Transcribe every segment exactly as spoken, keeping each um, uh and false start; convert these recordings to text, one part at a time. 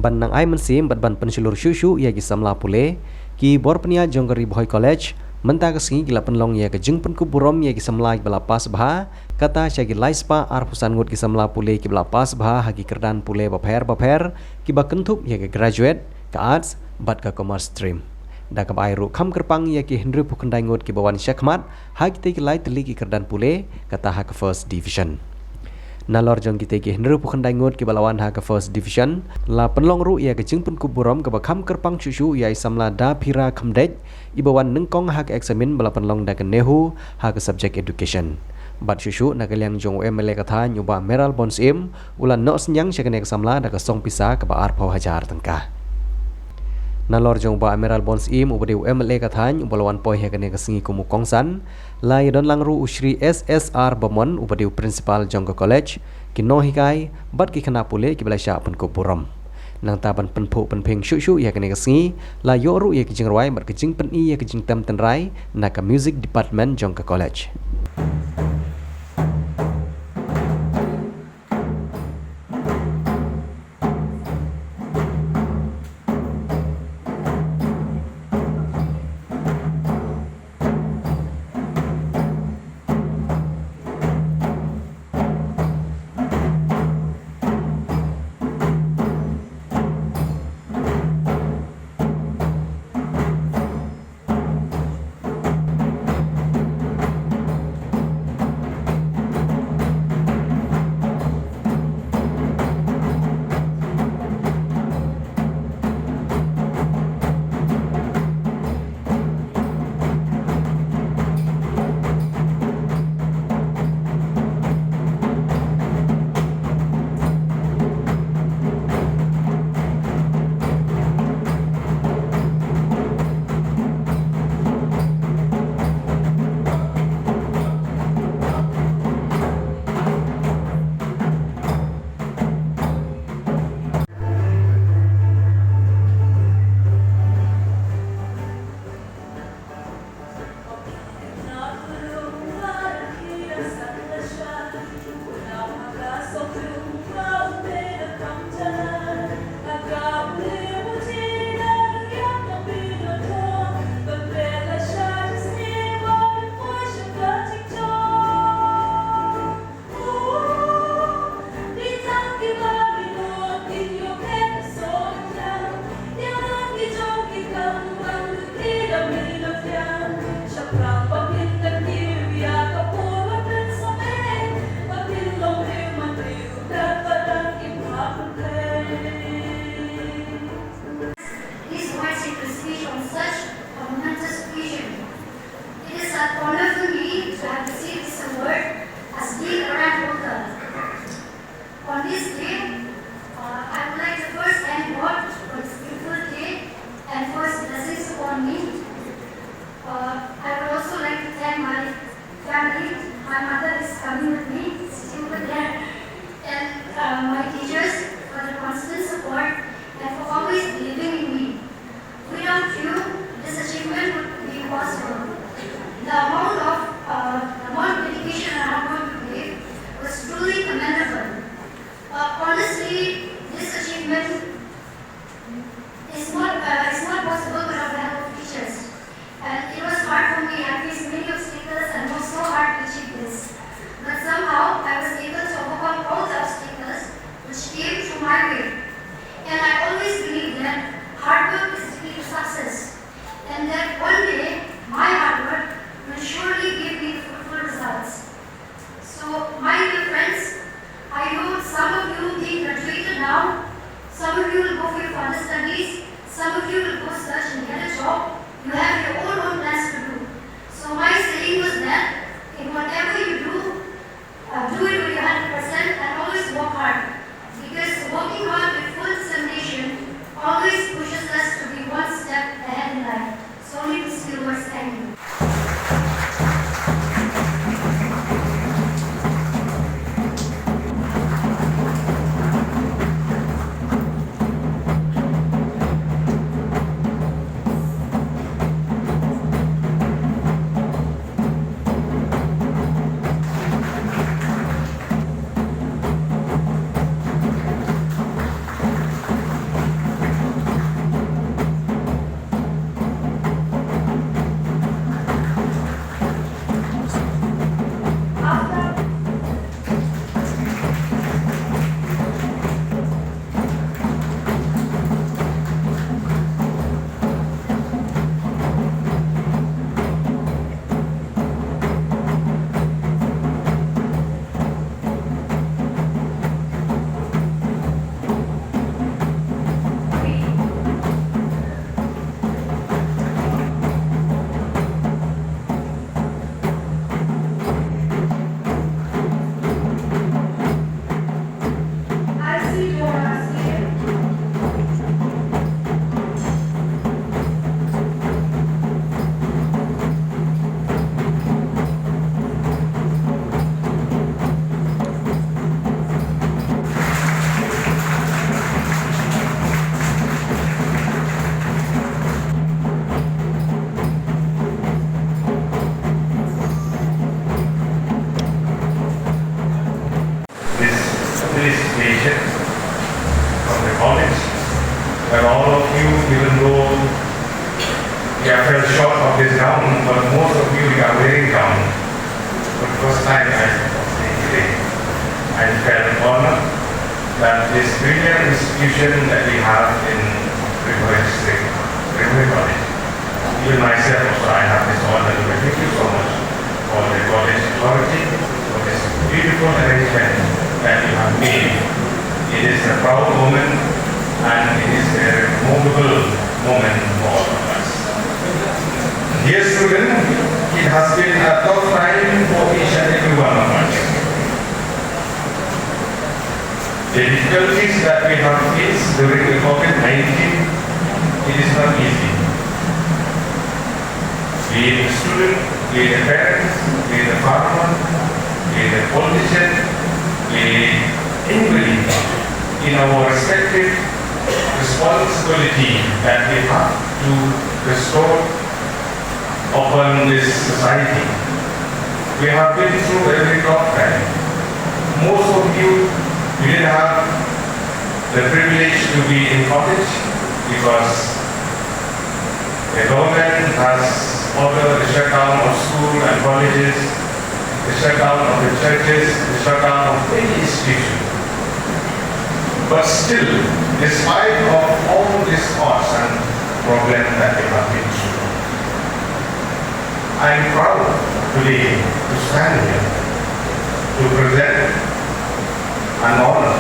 Ban nang ai mynsiem bad ban pynshlur shuh shuh ïa ki samla pule, ki bor pynïaid jong ka Ri Bhoi College mynta ka sngi ki la pynlong ïa ka jingpynkup burom ïa ki samla kiba la pass bha, kata sha ki lai spah arphew san ngut ki samla pule kiba la pass bha ha ki kyrdan pule bapher bapher kiba kynthup ïa ka Graduate, ka Arts bad ka Commerce stream. Da kaba ai ruh kham kyrpang ïa ki hynriewphew khyndai ngut kiba wan shakhmat ha kitei ki lai tylli ki kyrdan pule, kata ha ka First Division. Nalor jong kitei ki hynriewphew khyndai ngut kiba la wan ha ka First Division, la pynlong ruh ïa ka jingpynkup burom kaba kham kyrpang shuh shuh ïa i samla Daphira Khymdeit, iba wan nyngkong ha ka eksamin ba la pynlong da ka NEHU ha ka subject Education. Bad shuh shuh na ka liang jong u M L A ka thaiñ u Bah Mayralborn Syiem, u la noh synñiang sha kane ka samla da ka song pisa kaba arphew hajar tyngka. Nalor jong u Bah Mayralborn Syiem uba dei u M L A ka thaiñ uba la wan poi ha kane ka sngi kum u kongsan, la ïadon lang ruh u Shri S S R Bamon uba dei u Principal jong ka college, ki nonghikai bad ki khynnah pule kiba la shah pynkup burom. Nangta ban pynphuh pynphieng shuh shuh ïa kane ka sngi, la ïoh ruh ïa ka jingrwai bad ka jingpyni ïa ka jingtem tynrai na ka Music Department jong ka college. His words in the speech on such a momentous occasion. It is an honor for me to have received this award as being a grant holder. On this day, uh, I would like to first thank God for this beautiful day and for his blessings upon me. Uh, I would also like to thank my family. My mother is coming with me, sitting over there, and uh, my teachers for the constant support and for always believing in me. Without you, this achievement would be impossible. The amount of, uh, the amount of dedication and hard work you gave was truly commendable. Uh, honestly, this achievement is not, uh, is not possible without the help of teachers. And it was hard for me. I faced many obstacles and worked so hard to achieve this. But somehow, I was able to overcome all the obstacles which came to my way. And I always believe that hard work is the key to success, and that one day my hard work will surely give me the fruitful results. So, my dear friends, I know some of you being graduated now, some of you will go for your further studies, some of you will go search and get a job. You have your own, own plans to do. So, my saying was that in whatever you do, uh, do it with your hundred percent and always work hard. Because working hard with full determination always pushes us to be one step ahead in life. So, only these few words. Thank you. Station from the college, where all of you, even though you have fell short of this gown, but most of you, you are wearing gown. For the first time, I see today, I felt honored that this premier institution that we have in Ri Bhoi District, Ri Bhoi College, even myself also, I have this honor to thank you so much for the college authority for this beautiful arrangement that you have made. It is a proud moment and it is a remarkable moment for all of us. Dear student, it has been a tough time for each and every one of us. The difficulties that we have faced during the COVID nineteen, it is not easy. Be it the student, be it the parents, be it the farmer, be it the politician, be it anybody, in our respective responsibility that we have to restore upon this society. We have been through every tough time. Most of you, you didn't have the privilege to be in college because the government has ordered the shutdown of school and colleges, the shutdown of the churches, the shutdown of many institutions. But still, despite of all these odds and problems that we have been through, I am proud today to stand here to present and honor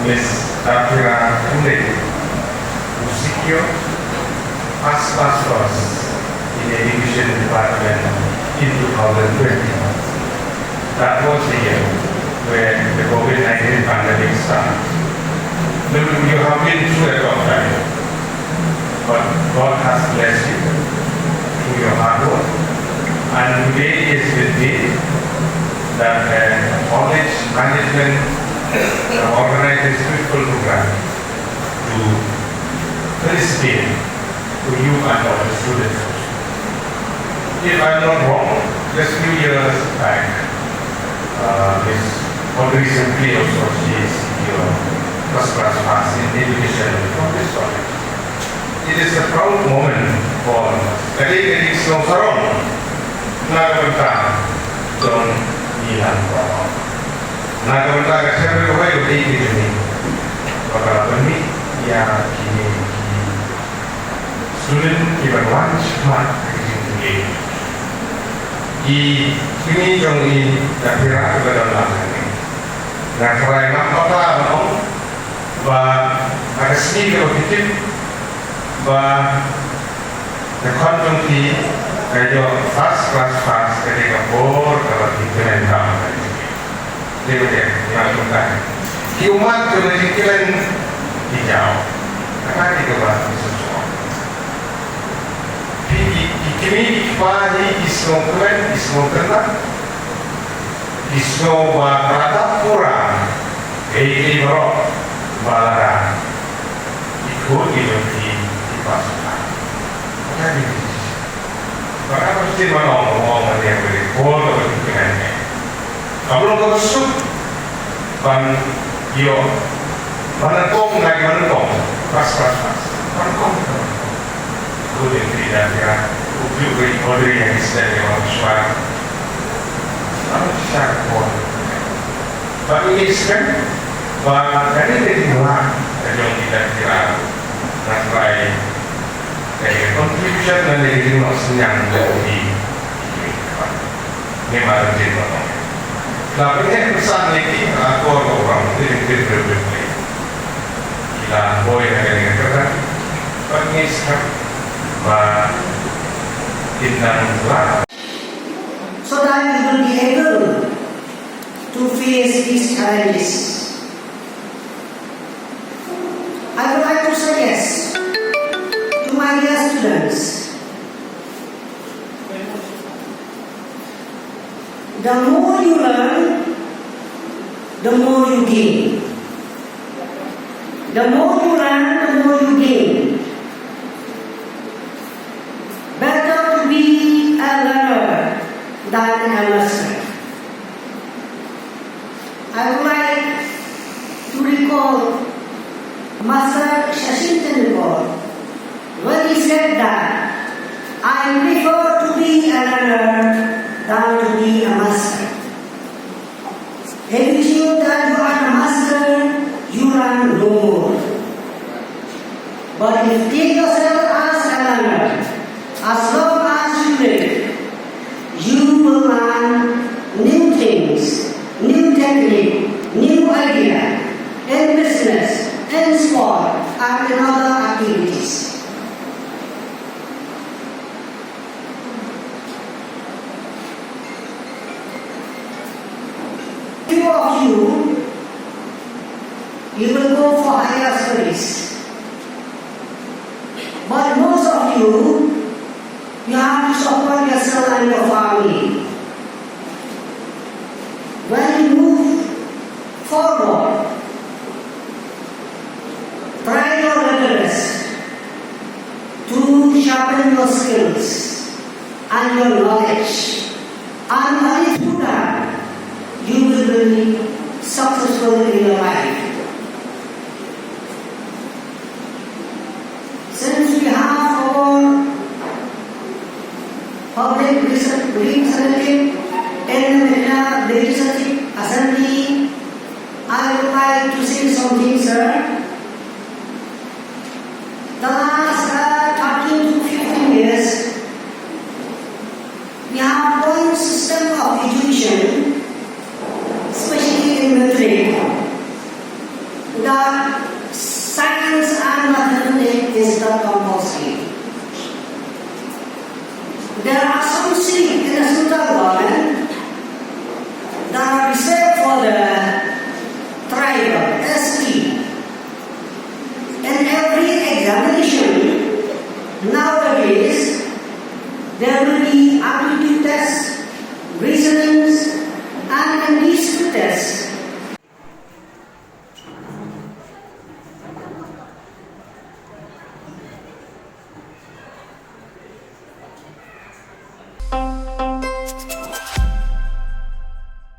Miss Daphira Khumlei, who secured first class first in Education Department in two thousand twenty. That was the year where the COVID nineteen pandemic started. You, you have been through a tough time, but God has blessed you through your hard work. And today is the day that the college management have organized this beautiful program to felicitate to you and all the students also. If I'm not wrong, just few years back, uh, Miss Audrey Simply also, she is your first class pass in education from this college. It is a proud moment for us. Ka dei ka jingsngew sarong na ka bynta jong ngi lang baroh. Na ka bynta ka Seng Ri Bhoi ka dei ka jong ngi. Ba ka la pynmih ïa kine ki student kiban wan shakhmat ha ka jingpule. Ki kmie jong ngi Daphira kiba don lang hangne. Nga tharai ngam bakla ban ong ba ha ka sngi kaba phi tip ba ka khon jong phi ka ïoh first class pass, ka dei ka por kaba phi kmen tam. Dei ba dei, ïa, kumta. Ki ummat kiba la jingkmen ki jaw. Kata dei kaba ki sngewsih. Phi ki, ki kmie ki kpa hi ki sngewkmen, ki sngewtynnat. Ki sngew ba ka la dap pura ïa kiei kiei baroh ba lada ki khun ki jong phi ki pass. Kata dei ki sngewsih. Ba ka sngewsih ban ong, ong, ong, ong, ong, ong, ong, Ka long kaba suk ban ïoh, ban nyngkong, na ki ban nyngkong. Pas, pas, pas. Ban nyngkong, ban nyngkong. Ko de pri da pira. Ko piu ko i kodri yang isda de wan shuar. Ban shuar ko. Ban ini iskan. Ban kani de tingla. Ka jong kita pira. Nak bai. Ka contribution na ne ri mak senyang de di. Ngi ma rynjit ba ong. La pynheh pynsan ïa ki ha akor ba u ram, ki lynti briew briew. Ki la boi ha kane ka kyrdan. Bad ngi sngap ba kin nang lah. So that we will be able to face these challenges. I would like to suggest to my dear students, the more you learn, the more you gain. The more you learn, the more you gain. Better to be a learner than a learner. I would like Master Sachin Tendulkar, when he said that, "I prefer to be a learner than to be a master." If you think that you are a master, you learn no more. But if you take yourself as a learner, as long as you live, you will learn new things, new technique, new idea in business, in sport, and in other activities. Few of you, you will go for higher studies. But most of you, you have to support yourself and your family. When you move forward, try your level best to sharpen your skills and your knowledge. And only through that, you will be successful in your life. Since we have our public representative in the Meghalaya Legislative Assembly, I would like to say something, sir. The last uh, thirteen to fifteen years, we have one system of education, especially in matric, that science and mathematics is the compulsory. There are some seats in the central government